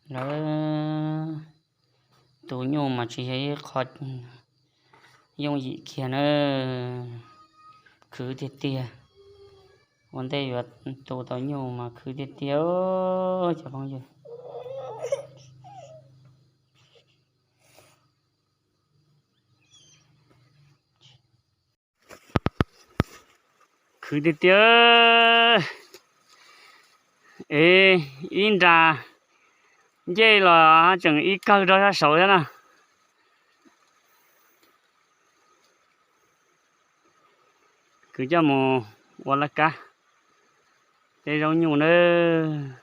Lawv tu nyuj mas tsis yog ib qho yooj yim kiag na, khwv tiag tiag. Ua ntej yuav tu tau nyuj mas khwv tiag tiag cov phooj ywg. Khwv tiag tiag. Es ib nra ncej los tseem ib kawg rau sab saud thiab na. Kwv coj mus ua laj kab, tej zaub nyuj nawb.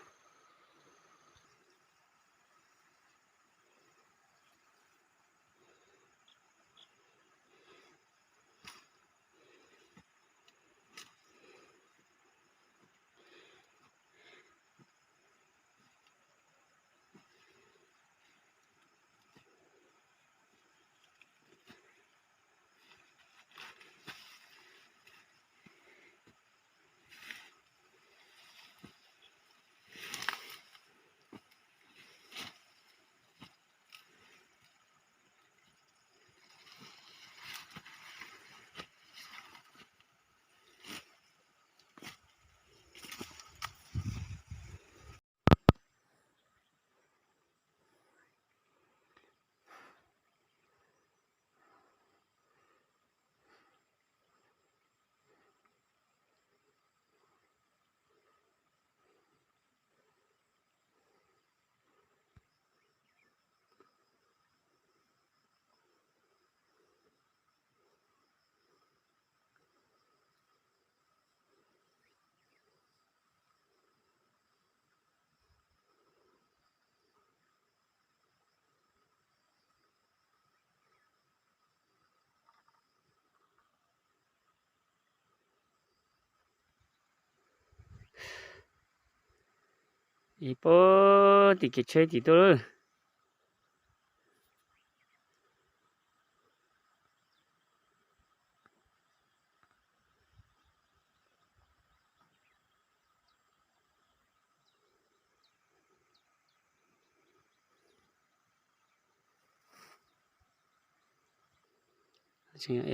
Ib puag tim kev tsheb tim tuaj lawm.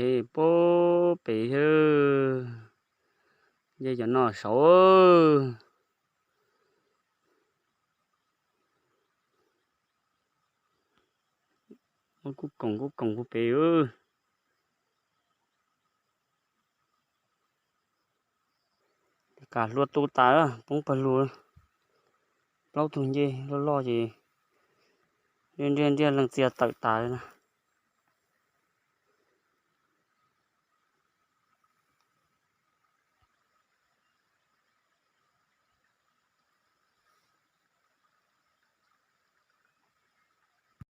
Es puag pem thiab, nce cov no saud. Kuj koom kuj koom puag pem. Qa hlua tu tas, poob pawg lug. Plaub tug ncej loj loj ces nriaj nriaj leej txiag tawm tas na.